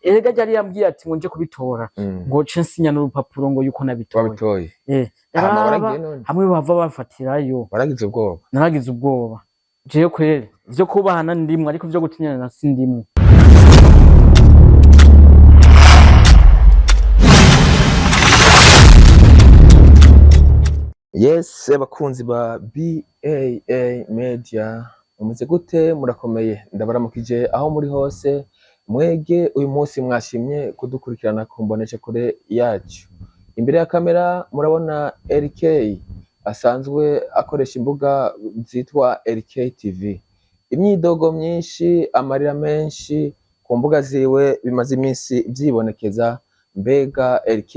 Erega yari yambwiye ati ngo nje kubitora, ngo nce nsinya n'urupapuro ngo yuko nabitoye. Wabitoye. Raba, Hama waragiye none? Hamwe bava bafatirayo. Waragize ubwoba? Naragize ubwoba jewe kweri. Ivyo kubahana ndimwe, ariko ivyo gutinyana na si ndimwe. Yes, abakunzi ba BAA Media, mumeze gute? Murakomeye? Ndabaramukije aho muri hose. Mwege uyu munsi mwashimye kudukurikirana ku mbonesha kure yacu. Imbere ya kamera murabona LK asanzwe akoresha imbuga zitwa LK TV. Imyidogo myinshi, amarira menshi ku mbuga ziwe bimaze iminsi vyibonekeza. Mbega LK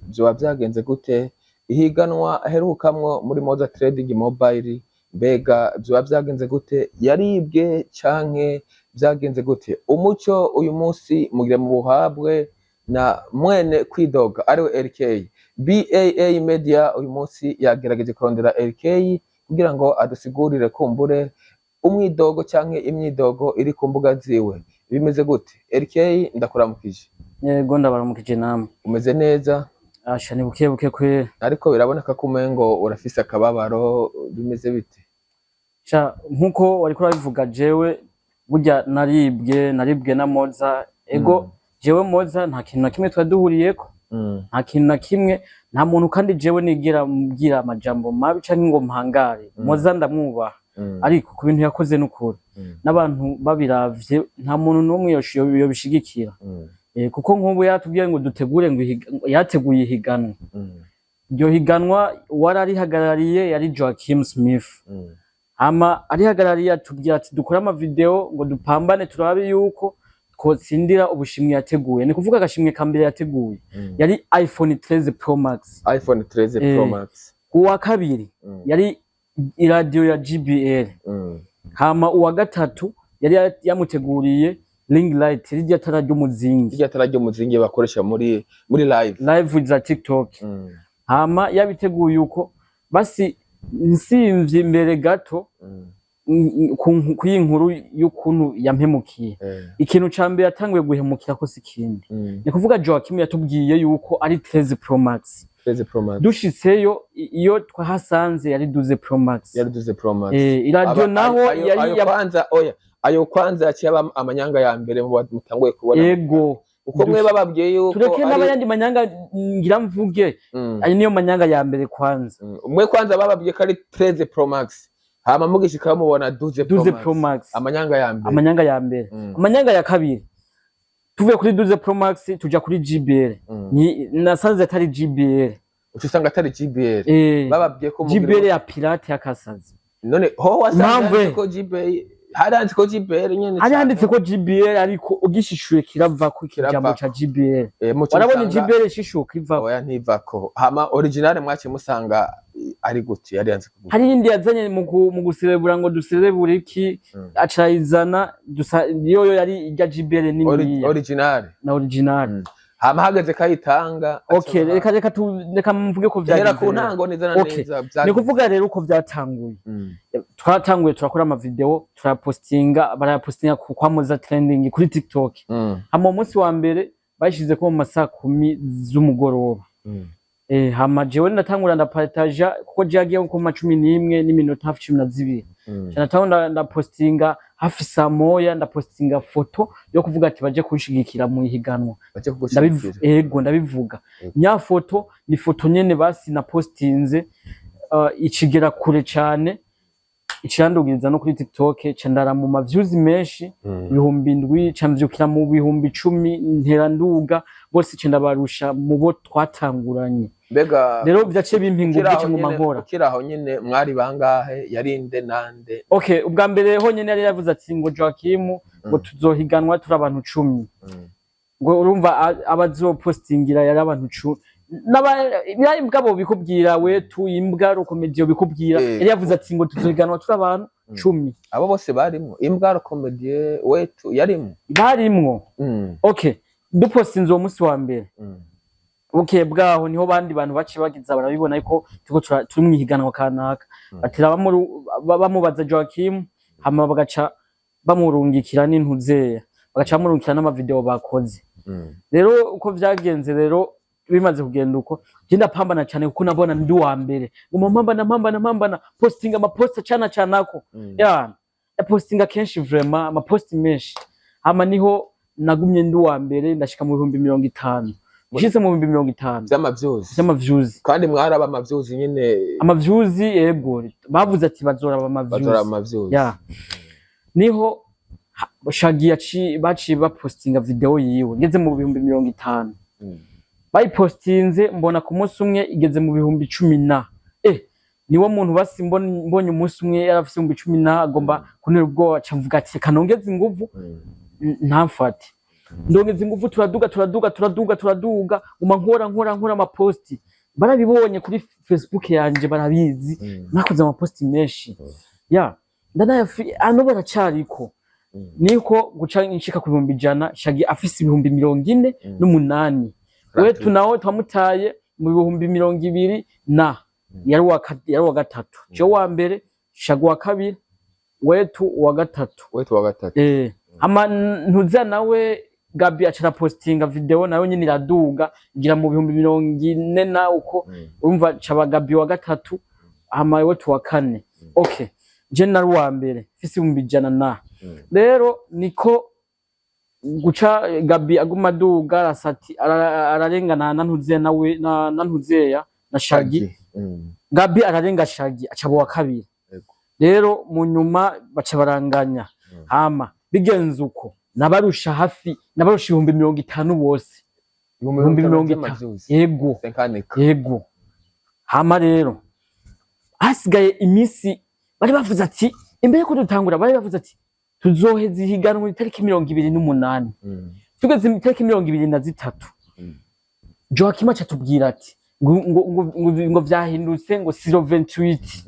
vyoba vyagenze gute? Ihiganwa aherukamwo muri Moza Trading Mobile, mbega vyoba vyagenze gute? Yaribwe canke vyagenze gute? Umuco uyu munsi mugire mu buhabwe na mwene kwidoga ariwe LK. BAA Media uyu munsi yagerageje kurondera LK kugira ngo adusigurire kumbure umwidogo canke imyidogo iri ku mbuga ziwe bimeze gute. LK, ndakuramukije. Yego, ndabaramukije namwe. Umeze neza? Asha, ni buke buke kweri. Ariko biraboneka ko umengo urafise akababaro, bimeze bite? Sha, nkuko wariko urabivuga, jewe burya naribwe na Moza. Ego. Jewe Moza nta kintu na kimwe twari duhuriyeko. Nta kintu na kimwe, nta muntu kandi jewe nigira mbwira amajambo mabi canke ngo mpangare. Moza ndamwubaha, ariko ku bintu yakoze n'ukuri, n'abantu babiravye, nta muntu n'umwe yobishigikira. Kuko nk'ubu yaratubwiye ngo dutegure, ngo yateguye ihiganwa. Iryo higanwa uwararihagarariye yari Joaquim Smith. Hama arihagarariye atubwira ati dukore amavideo ngo dupambane, turabe yuko twotsindira ubushimwe yateguye. Ni kuvuga agashimwe ka mbere yateguye yari iPhone 13 Pro Max. iPhone 13 Pro Max. Uwa kabiri yari iradiyo ya JBL. Hama uwa gatatu yari yamuteguriye ring light, rirya tara ry'umuzingi. Irya tara ry'umuzingi bakoresha muri live. Live za TikTok. Hama yabiteguye uko, basi nsimvye imbere gato kuyi nkuru y'ukuntu yampemukiye. Ikintu ca mbere yatanguye guhemukira ko si ikindi, ni kuvuga Joaquim yatubwiye yuko ari 13 Pro Max. 13 Pro Max. Dushitseyo, iyo twahasanze yari 12 Pro Max. Yari 12 Pro Max. Iradiyo naho yari Ayo kwanza, oya, ayo kwanza yaciye aba amanyanga ya mbere mu mutanguye kubona. Ego. Uko mwe bababwiye yuko Tureke n'abayandi manyanga ngira mvuge. Ayo niyo manyanga ya mbere kwanza. Mwe kwanza bababwiye ko ari 13 Pro Max, hama mugishika mubona 12 Pro 12 Max. Pro Max. Amanyanga ya mbere. Amanyanga ya mbere. Amanyanga ya kabiri, tuvuye kuri 12 Pro Max tuja kuri JBL. Ni nasanze atari JBL. Uca usanga atari JBL. Bababwiye ko JBL ya pirate ya kasazi. None ho wasanze Impamvu handitse ko JBL, hari handitse ko JBL nyene. Hari handitse ko JBL, ariko ugishishuye kiravako Kiravako. ijambo ca JBL. Muca Warabonye usanga JBL ishishuka ivako? Oya, ntivako. Hama original mwaciye musanga ari gute? Yari yanditse ko gute? Hari iyindi yazanye mu guserebura, ngo duserebure iki, acayizana dusa yoyo yari irya JBL niniya. Original. Na original. Hama hageze kayitanga. Okay, reka mvuge ko Hera vyagenze ku rero. ntango neza na Okay. neza Ni vyagenze. kuvuga rero uko vyatanguye. Twaratanguye turakora amavideo, turapostinga, barayapostinga kwa Moza Trending kuri TikTok. Hama umunsi wa mbere bashize ko mu masaha 10 z'umugoroba. Hama jewe ndatangura ndapartaja, kuko je yagiye ku ma 11 n'iminota hafi 12. Natangura ndapostinga hafi saa moya, ndapostinga foto yo kuvuga ati baje kunshigikira mu ihiganwa. Baje kugushigikira. Ego, ndabivuga. Nya foto ni foto nyene basi napostinze, ikigera kure cane, icirandugiriza no kuri TikTok, ca ndara mu ma views menshi, 7,000, ca mvyukira mu 10,000, ntera nduga bose, ca ndabarusha mu bo twatanguranye. Mbega Rero vyaciye bimpa inguvu, ukiri aho ca nguma nkora. Ukiri aho nyene, mwari bangahe? Yarinde nande? Okay, ubwa mbere honyene yari yavuze ati ngo Joaquim, ngo tuzohiganwa turi abantu 10. Ngo urumva abazopostingira yari abantu 10. Imbwa bo bikubwira, wetu imbwa rukomediyo bikubwira. Yari yavuze ati ngo tuzohiganwa turi abantu 10. Abo bose barimwo? Imbwa comedie, wetu yarimwo? Barimwo. Okay, dupostinze uwo munsi wa mbere, bukeye bwaho niho bandi bantu baciye bagiza barabibona yuko turiko turi mw'ihiganwa kanaka. Batera bamubaza Joaquim, hama bagaca bamurungikira n'intuzeya, bagaca bamurungikira n'amavideo bakoze. Rero uko vyagenze, rero bimaze kugenda uko, je ndapambana cyane kuko nabona ndi uwa mbere, nguma mpambana, mpambana, mpambana, postinga amaposta cana canako. Ya, postinga kenshi vraiment, amaposti menshi. Hama niho nagumye ndi uwa mbere, ndashika mu 50,000. Nshitse mu 50,000 vy'amaviews. Vy'amaviews. Kandi mwaraba amaviews nyene? Amaviews, yego, bavuze ati bazoraba Bazora amaviews. Amaviews. Ya, niho Shagi baciye bapostinga video yiwe ngeze mu 50,000. Bayipostinze, mbona ku munsi umwe igeze mu 10,000 na niwo muntu basi mbonye umunsi umwe yarafise 10,000 na agomba kuntera ubwoba, aca mvuga ati reka nongeze inguvu. Ntamfate. Ndongeza inguvu, turaduga, turaduga, turaduga, turaduga, nguma nkora, nkora, nkora amaposti. Barabibonye kuri Facebook yanje, barabizi. Nakoze amaposti menshi. Ya, ndanayafi ano baracariko. Niko guca nshika ku 100,000, Shagi afise 48,000. Wetu nawe twamutaye mu 20,000 na yari uwa gatatu, je wa mbere, Shagi wa kabiri, wetu uwa gatatu. Wetu wa gatatu. Ama ntuza nawe Gabi aca postinga video, nawe nyine iraduga, igira mu 40,000 na uko. Urumva caba Gabi wa gatatu, hama wetu wa kane. Okay, je nari uwa mbere mfise 100,000 na. Rero niko guca Gabi aguma aduga, arasati ararengana na ntuzeya nawe na ntuzeya na Shagi. Gabi ararenga Shagi, aca uwa kabiri. Rero mu nyuma baca baranganya. Hama bigenze uko, nabarusha hafi, nabarusha 50,000 bose. 50,000. Vy'amaviews. Yego. Cinquante K. Yego. Hama rero hasigaye iminsi, bari bavuze ati imbere yuko dutangura, bari bavuze ati tuzoheza ihiganwa itariki 28. Tugeze itariki 23, Joakim aca atubwira ati ngo vyahindutse, ngo c'est le 28,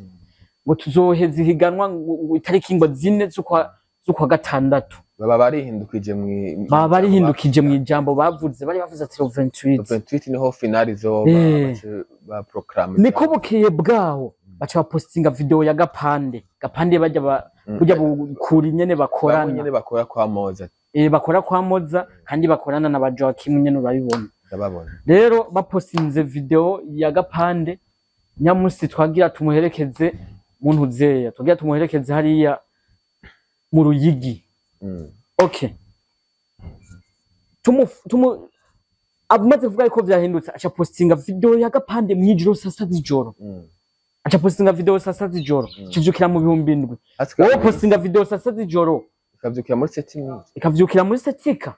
ngo tuzoheza ihiganwa ngo itariki ngo 4 z'ukwa gatandatu. Baba barihindukije mwi Baba barihindukije mu ijambo bavuze, bari bavuze ati le 28. 28 niho finale izoba. Bace ba proclame. Niko bukeye bwaho baca bapostinga video ya Gapande, Gapande bajya ba burya bukuri nyene Bamwe bakorana. Nyene bakora kwa Moza. Bakora kwa Moza kandi bakorana na ba Joakim nyene, urabibona. Ndababona. Rero bapostinze video ya Gapande, nyamusi twagira tumuherekeze mu ntuzeya, twagira tumuherekeze hariya mu Ruyigi. Okay, tumu amaze kuvuga yuko vyahindutse, aca postinga video ya Gapande mwijoro, saa sita z'ijoro. Aca postinga video saa sita z'ijoro, kivyukira mu 7,000. Hasigaye Wowe postinga video saa sita z'ijoro, ikavyukira muri 7000. Ikavyukira muri setika.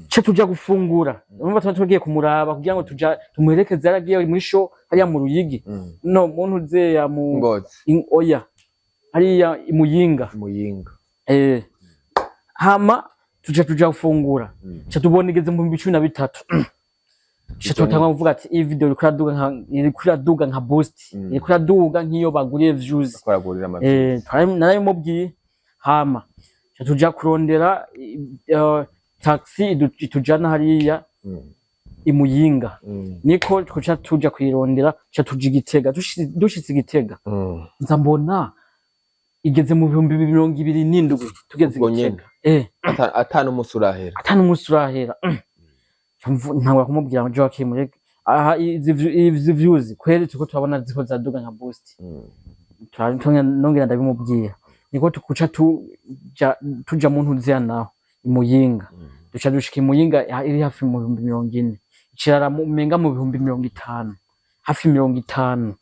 Ce tuja gufungura, urumva tuba tugiye kumuraba kugira ngo tuja tumuherekeze, yaragiye muri show hariya mu Ruyigi. No mu ntuzeya mu Ngozi. Oya, hariya i Muyinga. Muyinga. Hama tuja gufungura, ca tubona igeze mu 13,000. Ca tutangwa kuvuga ati iyi video iriko iraduga nka boost, iriko iraduga nk'iyo baguriye views. Bakoragurira amaviews. Narabimubwiye. Hama ca tuja kurondera taxi itujana hariya i Muyinga. Niko tuca tuja kuyirondera, ca tuja i Gitega. Dushitse i Gitega, nza mbona igeze mu 27,000 tugeze i Ubwo nyene. Gitega. Ata n'umunsi urahera. Ata n'umunsi urahera. Ntangura kumubwira ngo Joakim, reka aha izi views kweri turiko turabona ziko zaduga nka boost. Nongera ndabimubwira, niko tukuca tuja mu ntuzeya naho i Muyinga. Duca dushika i Muyinga, iri hafi mu 40,000, ikirara umenga mu 50,000, hafi 50.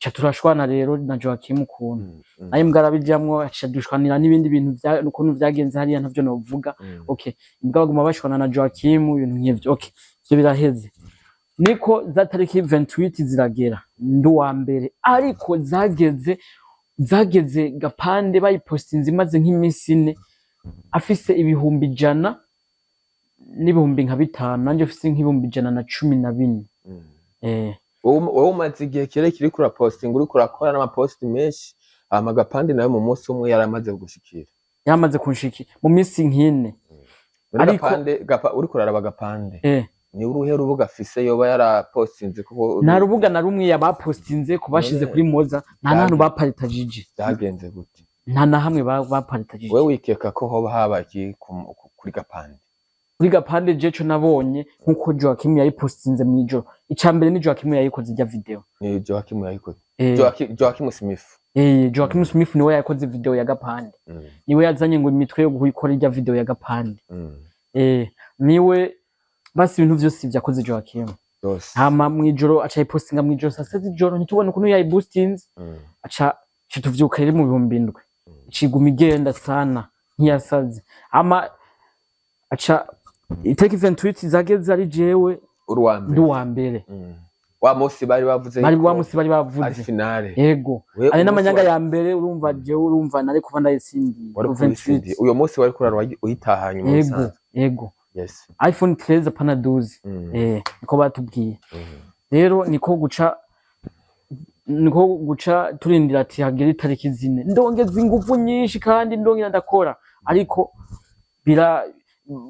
Ca turashwana rero na Joakim ukuntu naye mbwa arabijamwo, aca dushwanira n'ibindi bintu ukuntu vyagenze hariya ntavyo novuga. Okay, imbwa baguma bashwana na Joakim, ibintu nk'ivyo. Okay, ivyo biraheze. Niko za tariki 28 ziragera, ndi uwa mbere, ariko zageze Gapande bayipostinze imaze nk'iminsi 4, afise 100,000 n'ibihumbi nka bitanu, nanje mfise nk'114,000. Wowe umaze igihe kirekire uriko urapostinga, uriko urakora n'amaposti menshi, hama Gapande nawe mu munsi umwe yaramaze kugushikira. Yaramaze kunshikira mu minsi nk'ine. Muri Ariko Gapande, uriko uraraba Gapande, ni uruhe rubuga afise yoba yarapostinze kuko? Nta rubuga na rumwe yabapostinze kubashize None kuri Moza, nta n'ahantu baparitajije. Byagenze gute? Nta na hamwe baparitajije. Wewe wikeka ko hoba habaye iki kuri Gapande? Kuri Gapande, je co nabonye, nkuko Joachim yayipostinze mw'ijoro, ica mbere ni Joachim yayikoze ijya video. Ni Joachim yayikoze? Eh. Joachim Smith. Eh, Joachim Smith niwe yakoze video ya Gapande. Niwe yazanye ngo imitwe yo gukora ijya video ya Gapande. Eh, niwe basi, ibintu vyose vyakoze Joachim. Byose. Hama mw'ijoro aca ayipostinga mw'ijoro saa 6 z'ijoro, ntitubone ukuntu yayiboostinze. Aca tuvyuka iri mu 7000, iciguma igenda sana ntiyasaze. Hama aca itariki 28 zageze ari jewe Uri uwa ndi mbere. uwa mbere. Wa munsi bari bavuze Bari yuko wa musi bari ari bavuze. finale. Yego. We Ari umunsi n'amanyanga ya mbere, urumva jewe, urumva nari kuba ndayitsindiye. Wari 28. kubitsindiye uyo munsi, wari kurara uyitahanye mu Yego. bisanzwe. Yego. Yes. iPhone 13 apana 12. Eh, niko batubwiye. Rero niko guca turindira ati hagere itariki 4, ndongeza ingufu nyinshi kandi ndongera ndakora, ariko bira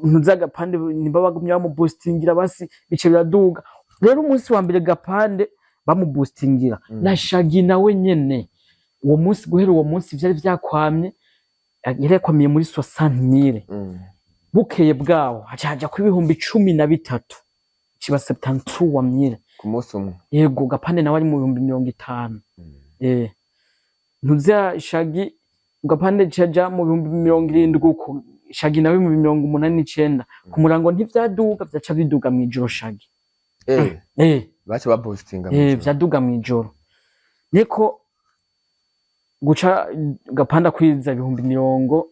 ntuza Gapande nimba bagumye bamuboostingira, basi bice biraduga. Rero umunsi wa mbere Gapande bamuboostingira na Shagi nawe nyene, uwo munsi, guhera uwo munsi vyari vyakwamye, yari yakwamiye muri 60 000. Bukeye bwaho haca haja ku 13 000, kiba 73 000. Ku munsi umwe. Yego, Gapande nawe ari mu 50 000. Eh, ntuza Shagi, Gapande caja mu 70 000 uko, Shagi nawe mu 89. Ku murango ntivyaduga, vyaca biduga mw'ijoro Shagi. Eh. Eh. Baca baboostinga Eh. mw'ijoro. Vyaduga mw'ijoro, niko guca Gapanda kwiza ibihumbi mirongo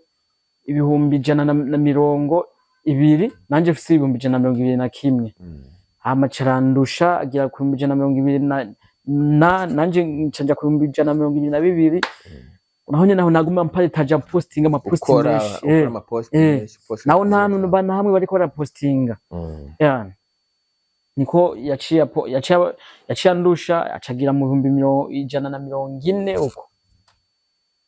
120,000, nanje mfise 121 000. Hama carandusha agera ku 120,000 na nanje nca ku 122 000. Naho nyene naho naguma mparitaja postinga amaposti Ukora menshi. ukora Eh, amapost eh. menshi, post Naho nta ntu bana hamwe bariko barapostinga. Yeah. Niko yaciye andusha, acagira mu 140 000 uko.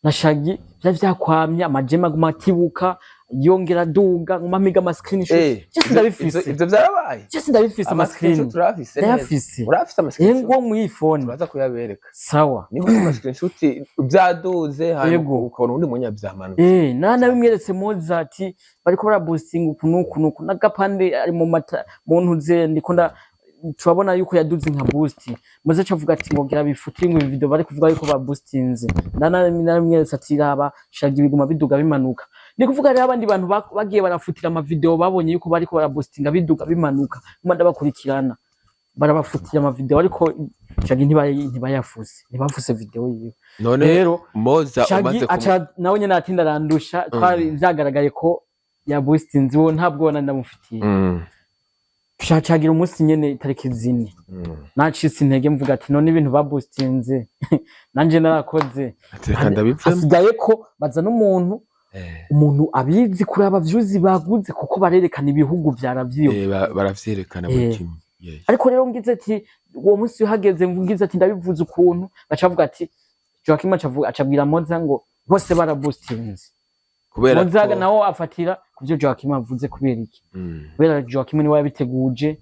Na Shagi vyari vyakwamye, amajema aguma atibuka yongera aduga, nguma mpiga ama screenshot. Eh, Vyose ndabifise. Ivyo vyarabaye. Vyose ndabifise, ama screen. Ama turafise neza. Ndayafise. Urafise ama screenshot? Ngo mw'ifone. Turaza kuyabereka. Sawa. Niho ama screenshot vyaduze, hanyuma Yego. ukabona undi munyavyamanutse. Eh, na nabimweretse Mozart, bariko baraboostinga uku n'uku n'uku, n'Agapande ari mu mata mu ntuze, ndiko nda turabona yuko yaduze nka boost. Mozart avuga ati ngo gira bifutire, ngo ibi video bari kuvuga yuko baboostinze. Nabimweretse ati raba Shagi biguma biduga bimanuka. Ni kuvuga rero abandi bantu bagiye barafutira ama video, babonye yuko bariko baraboostinga biduga bimanuka, nguma ndabakurikirana, barabafutira ama video, ariko Shagi ntibayafuse, ntibafuse video yiwe. None Rero Moza Shagi umaze aca nawe nyene atinda arandusha, twari vyagaragaye ko yaboostinze, uwo ntabwo nari ndamufitiye. Cagira umunsi nyene itariki 4, nacitse intege, mvuga ati none ibintu baboostinze nanje narakoze. Ati reka ndabivemo. Hasigaye ko bazana umuntu, umuntu abizi kuraba views baguze, kuko barerekana ibihugu vyaravyiyo. Eh, baravyerekana buri kimwe. Yes. Ariko rero ngize ati uwo munsi uhageze, ngize ati ndabivuze ukuntu, baca bavuga ati Joachim acabwira Moza ngo bose baraboostinze. Kubera Moza ko nawo afatira kuvyo Joachim avuze. Kubera iki? Kubera Joachim niwe yabiteguje.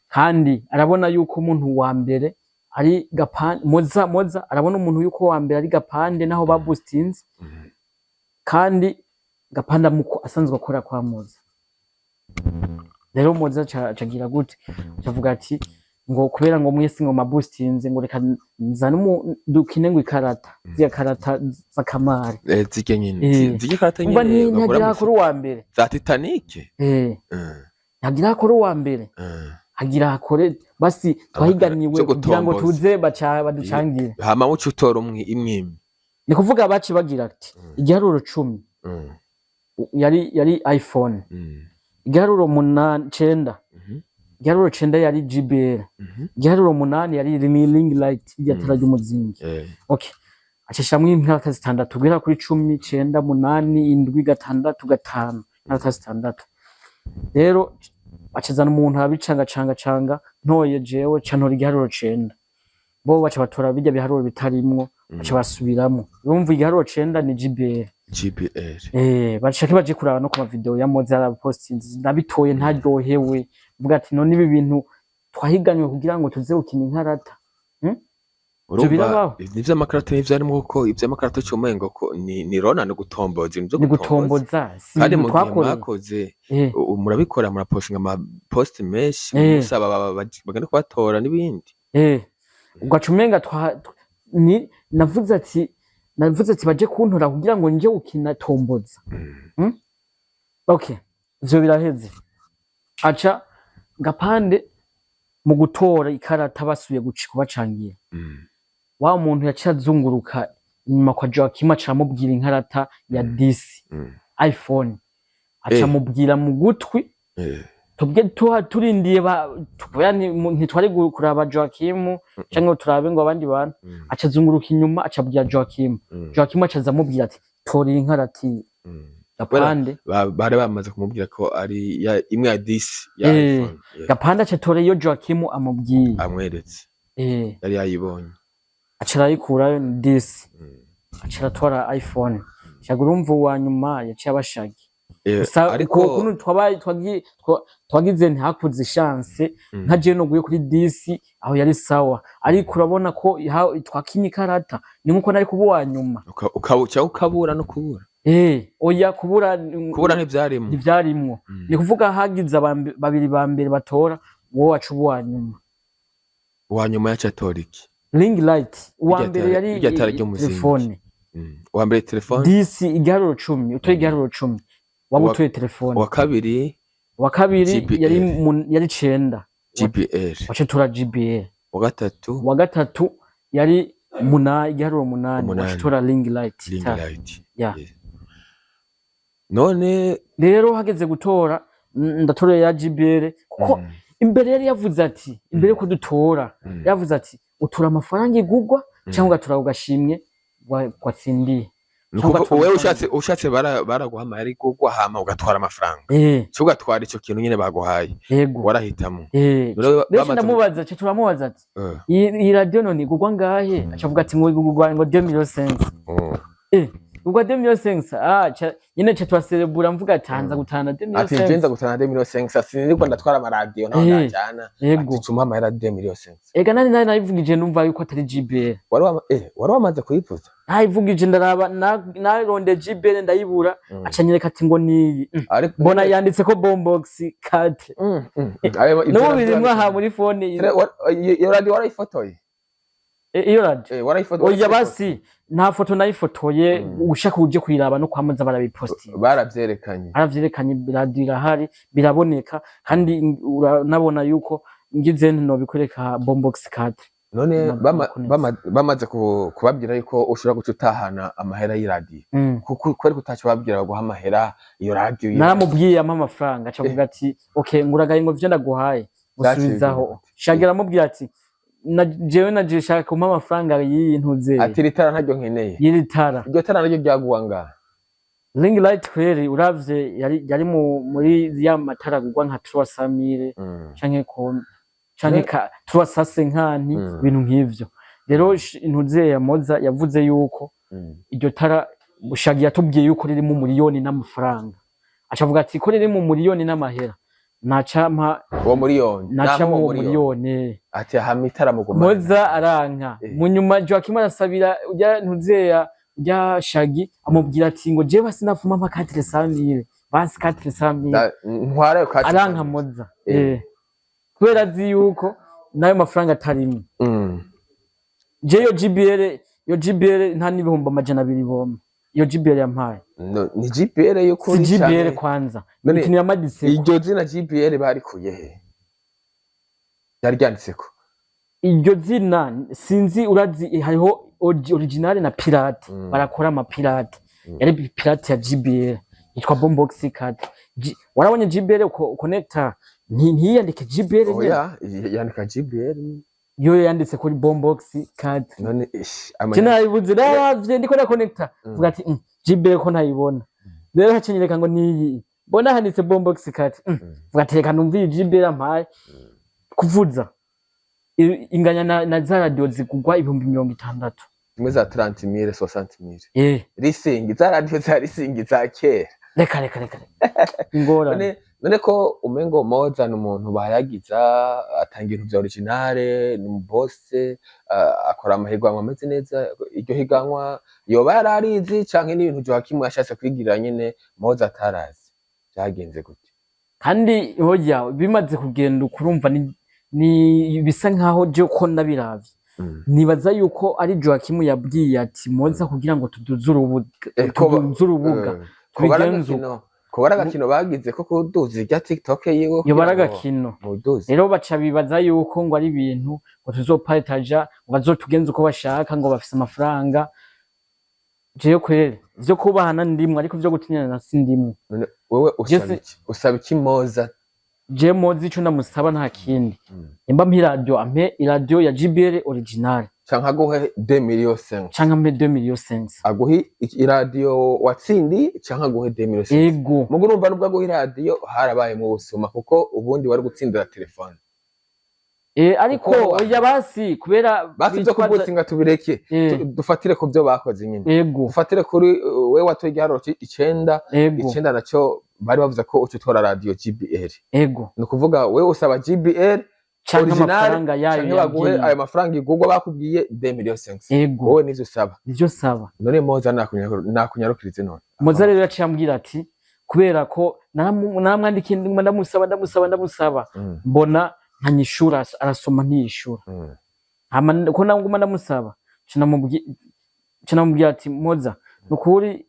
Kandi arabona yuko umuntu wa mbere ari Gapande. Moza arabona umuntu yuko wa mbere ari Gapande naho baboostinze. Kandi Gapande asanzwe akora kwa Moza. Rero Moza acagira gute? Acavuga ati ngo kubera ngo mwese ngo maboostinze, ngo reka nzane dukine ngo ikarata, ziriya karata z'akamari. Eh, zirya nyene. Eh. Zirya karata Umva, nyene bagura ntiyagira mu akora uwa mbere. Za Titanic. Eh, ntiyagira akora uwa mbere, hagira akore basi twahiganiwe Vyo kugira ngo gutomboza. tuze baca baducangire. Hama uca utora umwe imwe imwe. Ni kuvuga baci bagira ati igiharuro 10 yari iPhone, igiharuro 8, 9, igiharuro 9 yari JBL, igiharuro 8 yari ring light, irya tara ry'umuzingi. Okay, acashamwo inkarata zitandatu guhera kuri 10, 9, 8, 7, 6, 5, inkarata zitandatu. Rero acazana umuntu arabicanga canga canga, ntoye jewe ca ntora igiharuro 9, bo baca batora birya biharuro bitarimwo, baca basubiramwo. Urumva igiharuro 9 ni JBL. JBL. Eh, bashaka baje kuraba no ku mavideo ya Moza yarapostinze, nabitoye ntaryohewe, mvuga ati none ibi bintu twahiganywe kugira ngo tuze gukina inkarata. Urumva Birabaho. Ivy'amakarata ntivyarimo, kuko ivy'amakarata umengo ko ni rona, ni gutomboza ibintu vyo Ni gutomboza. Gutomboza si Kandi ibintu mu gihe twakoreye. mwakoze, murabikora, murapostinga ama post menshi, musaba bagende kubatora n'ibindi. Ugaca umenga ni navuze ati baje kuntora kugira ngo nje gukina tomboza. Okay, ivyo biraheze, aca gapande mu gutora ikarata basubiye guca kubacangira. Wa muntu yaciye azunguruka inyuma kwa Joaquim, aca amubwira inkarata ya 10 iPhone, aca amubwira mu gutwi. Tubwe tuha turindiye kubera ntitwari kuraba Joaquim canke ngo turabe ngo abandi bantu. Aca azunguruka inyuma, aca abwira Joaquim. Joaquim aca aza amubwira ati: "Tora iyi nkarati." Gapande Bari bamaze kumubwira ko ari imwe ya 10 ya iPhone. Yeah. Gapande aca atora iyo Joaquim amubwiye. Amweretse. Yari yayibonye. Aca arayikurayo, ni 10. Aca aratora iPhone. Shaga, urumva uwa nyuma yaciye abashagi. Gusa Ariko uko kuntu twabaye twagize ntihakuze chance. Nka jewe noguye kuri 10 aho yari sawa, ariko urabona ko twakinye ikarata ni nkuko nari kuba uwa nyuma. Cyangwa ukabura no kubura. Oya, kubura. Kubura ntivyarimwo. Ntivyarimwo. Ni kuvuga hagize babiri ba mbere batora, wowe waca uba uwa nyuma. Uwa nyuma yaca atora iki? Ring light. Uwa Irya mbere yari irya tara ry'umuzingi. Telefone. Uwa mbere telefone. 10, igiharuro 10, utoye igiharuro 10 waba utoye telefone. Uwa kabiri? Uwa kabiri GBL. yari yari 9. GBL. Waca utora GBL. Uwa gatatu? Uwa gatatu yari 8, igiharuro 8. 8. Waca utora ring light. Ring light. Yeah. Yes. None Rero hageze gutora, ndatora ya GBL kuko imbere yari yavuze ati, imbere yuko dutora, yavuze ati: "Utura amafaranga igugwa cyangwa ugatura ugashimwe watsindiye." Ni Cyangwa ukuvuga ugatora wewe amafaranga. ushatse baraguha amahera igugwa, hama ugatwara amafaranga. Cyo ugatwara ico kintu nyene baguhaye. Yego. Warahitamo. None Rero ndamubaza, cyo turamubaza ati: Iyi radio none igugwa ngahe?" Aca avuga ati ngo igugwa ngo 2 millions 5. Igugwa 2 millions 5. Ah, nyene ca turaserebura, mvuga ati hanza gutana 2 millions Ati 5. njenza gutana 2 millions 5, siniriko ndatwara amaradiyo ntaho ndajana. Yego. Ati cuma amahera 2 millions 5. Ega nani nayivugije, numva yuko atari GBL. Wari wamaze kuyivuza? Nayivugije, ndaraba naronde GBL ndayibura. Aca nyereka ati ngo niyi. Ariko Mbona yanditse ko Bombox 4. Ayo, ivyo N'ubu navyo birimwo aha muri phone. Iyo radio warayifotoye? Iyo radio? Warayifotoye. Oya, basi nta foto nayifotoye. Ushaka uje kuyiraba no kwamaza barabipostinga. Baravyerekanye. Baravyerekanye, radio irahari, biraboneka, kandi uranabona yuko ngize nto bikwereka Bombox 4. None Connect. bamaze kubabwira yuko ushobora guca utahana amahera y'iradiyo, kuko kubera ko utaco babwira baguha amahera iyo radiyo? Naramubwiye ampa amafaranga, aca avuga ati: "Okay, nguragaye ngo ivyo ndaguhaye gusubizaho." Byaciye. Shagira aramubwira ati: "Na jewe naje shaka kumpa amafaranga y'iyi ntuze." Ati iri tara ntaryo nkeneye. Y'iri tara. Iryo tara naryo ryaguwa ngaha? Ring light kweri, uravye yari muri ya matara gugwa nka 300,000 canke ko canke ka 350, ibintu nk'ivyo. Rero intuze ya Moza yavuze yuko iryo tara, Shagi yatubwiye yuko riri mu miliyoni n'amafaranga, aca avuga ati ko riri mu miliyoni n'amahera, naca mpa. Uwo miliyoni? Naca Naho mu uwo miliyoni. Miliyoni. Ati hama itara mugumane. Moza aranka. Mu nyuma Joaquim arasabira ujya ntuzeya ujya Shagi, amubwira ati ngo jewe basi nafuma mpa 400,000, basi 400,000. Ntwara ayo kati. Aranka Moza. Kubera azi yuko nayo mafaranga atarimwe. Je yo GBL, yo GBL nta n'200,000 bomba iyo GBL yampaye. No, ni GPL y'ukuri? Si GBL Canke- kwanza. None ikintu yamaditse. Iryo zina GPL barikuye he? Ryari ryanditseko? Iryo zina sinzi, urazi hariho original na pirate. Barakora ama pirate. Yari pirate ya GBL yitwa Bombox card. Warabonye GBL uko connector ntiyandike GBL nyene? Oya, yandika GBL. Yo yanditse kuri Bombox card. None ish Je nayibuze, naravye ndiko na connector, vuga ati: GBL ko ntayibona." Rero hacenyereka ngo niyi, mbona handitse Bombox card. Vuga ati reka numve iyi GBL ampaye kuvuza inganya na za radio zigugwa 60,000. Zimwe za 30,000, 60,000. Eh. Risingi za radio za risingi za kera. Reka reka reka reka. Ingorane. None None ko umengo Moza ni umuntu bayagiza, atanga ibintu vya originale, ni umubose, akora amahiganwa ameze neza. Iryo higanwa yoba yararizi, canke n'ibintu Joachim yashatse kwigirira nyene Moza atarazi? Vyagenze gute? Kandi hoya bimaze kugenda ukurumva ni bisa nkaho je ko ndabiravye, nibaza yuko ari Joachim yabwiye ati Moza kugira ngo tuduze urubuga, tuduze urubuga, ko bari tubigenze uko. Ko bari agakino bagize ko kuduza irya TikTok yiwe. Yoba ari kugira ngo agakino. muduze. Rero baca bibaza yuko ngo ari ibintu ngo tuzopartaja, ngo bazotugenza uko bashaka, ngo bafise amafaranga. Jewe kweri ivyo kubahana ndimwe, ariko ivyo gutinyana si ndimwe. None wewe usaba Jesse- iki? Usaba iki Moza? Je Moza ico ndamusaba nta kindi, nimba mpa iradiyo, ampe iradiyo ya JBL original. Canke aguhe 2 millions 5? Canke ampe 2 millions 5. Aguhe iradiyo watsindi canke aguhe 2 millions 5? Ego. Mugo urumva nubwo aguha iradiyo harabayemwo ubusuma, kuko ubundi wari gutsindira telefone. Ariko Kuko oya, basi kubera basi ivyo kubusinga tubireke. Dufatire ku byo bakoze nyine. Dufatire kuri we watoye igiharuro 9. 9 naco bari bavuze ko uca utora radiyo JBL. Ni ukuvuga we usaba JBL canke original, amafaranga yayo canke baguhe yagiye. Ayo mafaranga igurwa bakubwiye 2 millions 5. Wowe nivyo usaba? Nivyo saba. None Moza nakunyarukirize none? Moza rero yaciye ambwira ati kubera ko naramwandikiye, ndamusaba, ndamusaba, ndamusaba, mbona ntanyishura, arasoma ntiyishura. Hama ko naguma ndamusaba, ca namubwira ati Moza, nukuri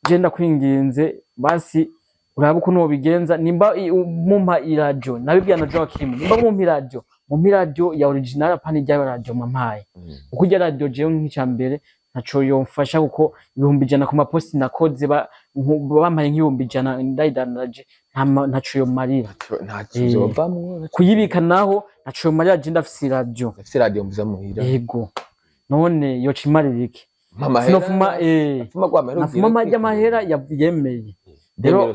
je ndakwinginze, basi urabe ukuntu wobigenza, nimba mumpa iradiyo, nabibwira na Joachim, nimba mumpa iradiyo, mumpa iradiyo ya original, apana irya radiyo mwampaye, kuko irya radiyo jewe nk'ica mbere ntaco yomfasha, kuko 100,000 ku maposti nakoze, bampaye nk'100,000 ndayidandaje, ntaco yomarira. Nta kizovamwo. Kuyibika naho ntaco yomarira, je ndafise iradiyo. Ndafise radiyo mvuza muhira. Yego, none yoca imarira iki? Mpa Sinofuma amahera, nafuma gwa mahera. Nafuma amajya amahera yemeye rero.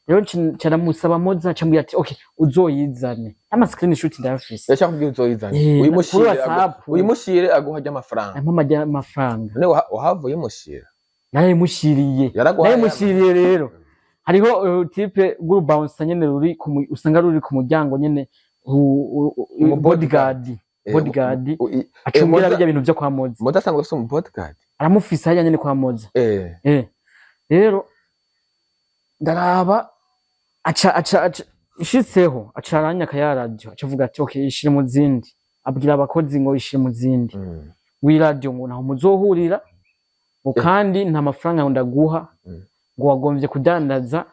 Rero nca ndamusaba Moza, nca mbwira ati okay, uzoyizane, ama screenshot ndayafise. Yashaka kubwira uzoyizane. Kuri WhatsApp. Uyimushire aguha ry'amafaranga. Ampa amajya amafaranga. None wahavuye uyimushira? Narayimushiriye. Yaraguhaye? Narayimushiriye. Rero hariho type rw'urubouncer nyene ruri usanga ruri ku muryango nyene, Umu bodyguard. Bodyguard acungira Moza- bijya bintu vyo kwa Moza. Moza asanzwe afise umu bodyguard? Aramufise hariya nyene kwa Moza. Rero ndaraba aca ishitseho, aca aranyaka ya radio, aca avuga ati okay, ishire mu zindi, abwira abakozi ngo ishire mu zindi w'iradiyo, ngo ntaho muzohurira, ngo kandi nta mafaranga ndaguha, ngo wagomvye kudandaza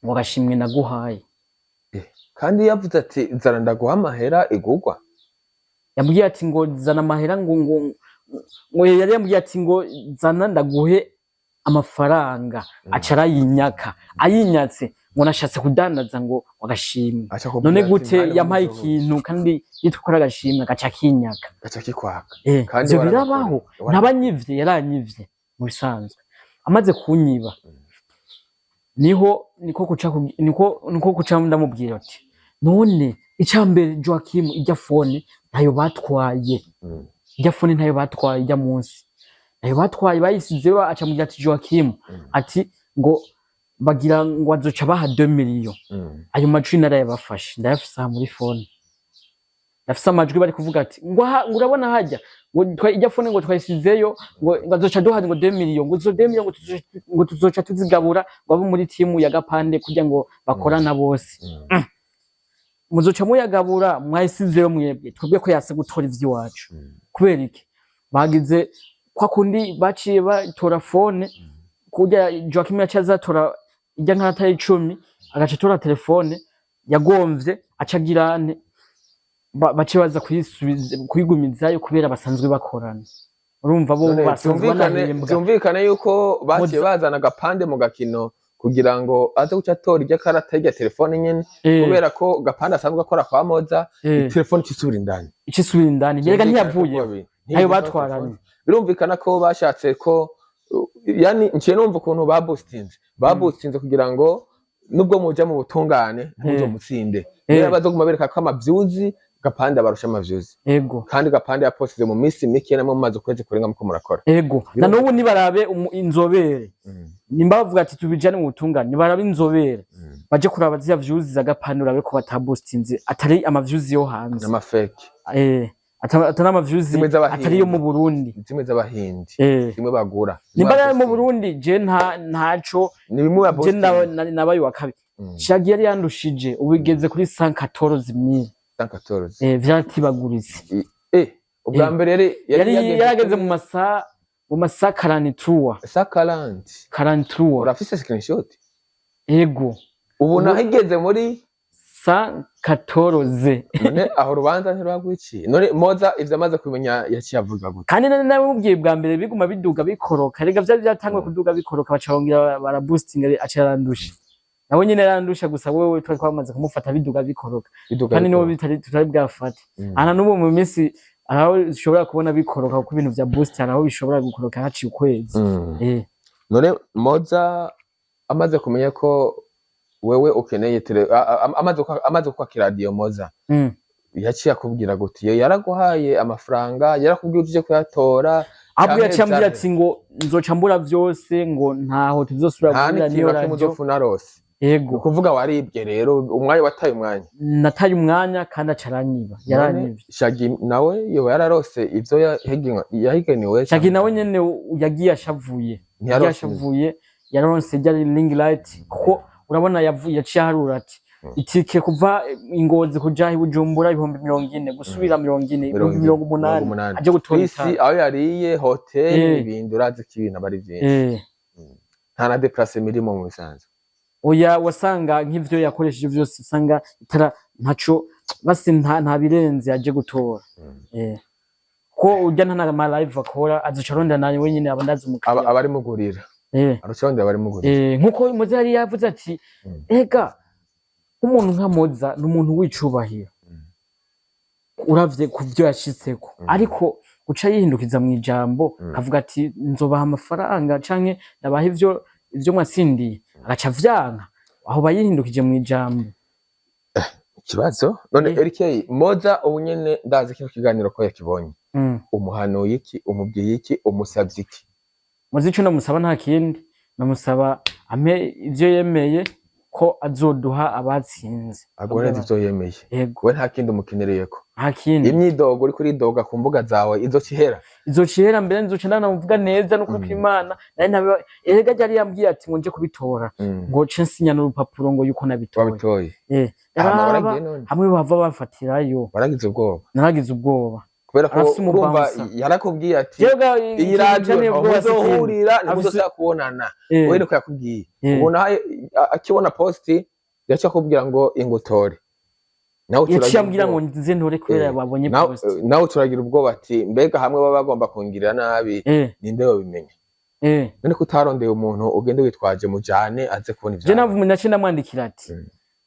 ngo agashimwe naguhaye. Kandi yavuze ati zana ndaguha amahera igurwa. Yambwiye ati ngo zana amahera, ngo yari yambwiye ati ngo zana ndaguhe amafaranga, aca arayinyaka. Ayinyatse ngo nashatse kudandaza ngo agashimwe. Aca akubwira None ati, gute "Mpande yampaye muzohurira." ikintu kandi yitwa ko ari agashimwe, agaca akinyaka? Gaca kikwaka. Kandi Ivyo birabaho. Ntabanyivye, yaranyivye mu bisanzwe. Amaze kunyiba, niho niko kuca niko kuca ndamubwira ati none icambere Joachim, ijya phone ntayo batwaye. Ijya phone ntayo batwaye, ijya munsi ntayo batwaye, bayisizeyo. Aca mubwira ati Joachim, ati ngo bagira ngo azoca baha 2 millions. Ayo majwi narayabafashe, ndayafise aha muri phone, ndafise amajwi bari kuvuga ati ngo aha, ngo urabona hajya, ngo ijya phone ngo twayisizeyo, ngo azoca duha ngo 2 millions, ngo izo 2 millions ngo tuzoca tuzigabura, ngo abo muri timu ya Gapande kugira ngo bakorana bose. Muzoca muyagabura mwayisizeyo mwebwe, twebwe ko yase gutora ivy'iwacu? Kubera iki bagize kwa kundi baciye batora phone? Kurya Joachim yaciye azatora ijya nkarata y'icumi, agaca atora telefone yagomvye, aca agira ane, bace baza kuyisubiza kuyigumizayo kubera basanzwe bakorana, urumva bo None basanzwe banahembwa. Vyumvikane yuko baciye Moza- bazana agapande mu gakino kugira ngo aze guca atora irya karata y'irya telefone nyene, kubera ko Gapande asanzwe akora kwa Moza, telefone icisubira indani. Icisubira indani, yerega Vyumvikane ko ntiyavuye ntayo batwaranye. Birumvikana ko bashatse ko yani nciye numva ukuntu baboostinze kugira ngo nubwo muja mu butungane ntimuzomutsinde, rero bazoguma bereka ko amavyuzi Gapande abarusha ama views. Ego. Kandi Gapande yaposije mu minsi mike, namwe mumaze ukwezi kurenga muko murakora. Ego, na n'ubu nibarabe inzobere, nimba bavuga ati tubijane mu butungane, nibarabe inzobere, baje kuraba ziriya views za Gapande, urabe ko bataboostinze, atari ama views yo hanze. N'ama fake. Atari ama views Zimwe z'Abahindi. atari yo mu Burundi. Zimwe z'Abahindi. Zimwe bagura. Nimba ari mu Burundi, je nta ntaco. Ni bimwe Je bapostinga. Nabaye wa kabiri. Shagi yari yandushije, ubu igeze kuri 114 mille. 114. Vyaratibaguritse. Ubwa mbere yari yari yageze yarageze mu masaha 43. 140. 43. Urafise screenshot? Ego. Ubu naho igeze muri 114. None aho urubanza ntirwagwiciye? None Moza ivyo amaze kumenya yaciye avuga gute? Kandi nari namubwiye bwa mbere, biguma biduga bikoroka. Rega vyari vyatanguye kuduga bikoroka, baca bongera baraboostinga, aca yarandusha. Nawe nyene yarandusha, gusa wewe twari twamaze kumufata biduga bikoroka. Biduga Kandi niwo bikoroka. bitari tutari bwafate. Ana n'ubu mu minsi aho ushobora kubona bikoroka, kuko ibintu vya boost hari aho bishobora gukoroka haciye ukwezi. None Moza amaze kumenya ko wewe ukeneye tele, amaze kwakira radio, Moza yaciye akubwira gute? Iyo yaraguhaye amafaranga, yarakubwiye uje kuyatora? Ahubwo Canke yaciye ambwira vyari- ati ngo nzoca mbura vyose, ngo ntaho tuzosubira Nta guhurira n'ikintu n'iyo na kimwe radio. uzopfa unarose. Ni Ego. ukuvuga waribwe rero, umwanya wataye umwanya. Nataye umwanya, kandi aca aranyiba, yaranyivye. Shagi nawe yoba yararose ivyo yahiganiwe? Shagi nawe nyene yagiye ashavuye, yagiye Ntiyarose? ashavuye. Yaronse ryari ring light, kuko urabona yavuye yaciye aharura ati itike kuva Ingozi kuja i Bujumbura 40,000, gusubira 40, 80,000, 80. aje gutora Bisi, itara. aho yariye, hoteli, ibindi, urazi ko ibintu aba ari vyinshi. Nta na déplacement irimo mu bisanzwe. Oya, wasanga nk'ivyo yakoresheje vyose, usanga itara ntaco basi, nta birenze aje gutora. Ko urya nta na live akora, azoca arondera nawe wenyene aba ndazi umukiriya. Abarimugurira. Aruca abarimugurira. Nkuko Moza yari yavuze ati ega nk'umuntu nka Moza ni umuntu w'icubahiro, uravye ku vyo yashitseko, ariko guca yihindukiza mu ijambo, akavuga ati nzobaha amafaranga canke ndabaha ivyo mwatsindiye, agaca vyanka, aho bayihindukije mu ijambo. Ikibazo none, Eric Moza ubu nyene ndazi kino kiganiro ko yakibonye, umuhanuye iki? Umubwiye iki? Umusavye iki? Moza ico namusaba nta kindi, namusaba ampe ivyo yemeye ko azoduha abatsinze. Agoreza ivyo yemeye. Yego. We nta kindi umukenereyeko? Nta kindi. Imyidogo uriko uridoga ku mbuga zawe izoca ihera? Izoca ihera, mbere nzoca ndanamuvuga neza nuko kw'Imana nari nabe. Erega ryari yambwiye ati ngo nje kubitora, ngo nce nsinya n'urupapuro ngo yuko nabitoye. Wabitoye. Hama Raba, waragiye none? Hamwe bava bafatirayo. Waragize ubwoba? Naragize ubwoba. Kubera ko Arafise urumva umubouncer. yarakubwiye ati Jewe iyi radiyo ubwoba si ikindi. ntimuzohurira, ntimuzosubira kubonana. We niko yakubwiye. Ubu nawe akibona post yaciye akubwira ngo ingutore, nawe Yaciye turagira ambwira ngo ubwoba. nze ntore kubera babonye post. Nawe turagira ubwoba ati mbega hamwe baba bagomba kungirira nabi, ninde babimenya? None ko utarondeye umuntu ugende witwaje, mujane aze kubona Je ivyawe? navuze, naciye ndamwandikira ati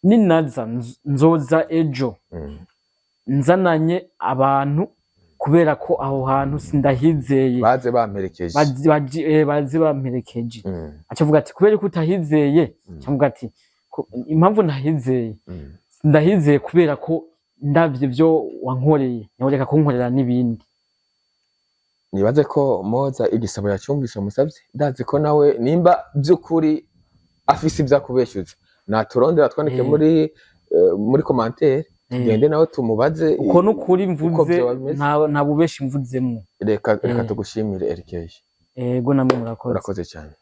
ninaza nzoza ejo nzananye abantu, kubera ko aho hantu sindahizeye. Baze bamperekeje. Baze bamperekeje. Aca avuga ati kubera ko utahizeye? Aca ati impamvu ntahizeye, ndahizeye kubera ko ndavye ivyo wankoreye, ntiworeka kunkorera n'ibindi. Nibaze ko Moza igisabo yacyumvise umusavye. Ndazi ko nawe nimba by'ukuri afise ibyo akubeshyuza, naturondera twandike muri commentaire, tugende nawe tumubaze Uko n'ukuri uko mvuze. vyoba bimeze. Nta bubeshi mvuzemwo. Reka tugushimire, Erikeye. Ego, namwe murakoze. Urakoze cyane.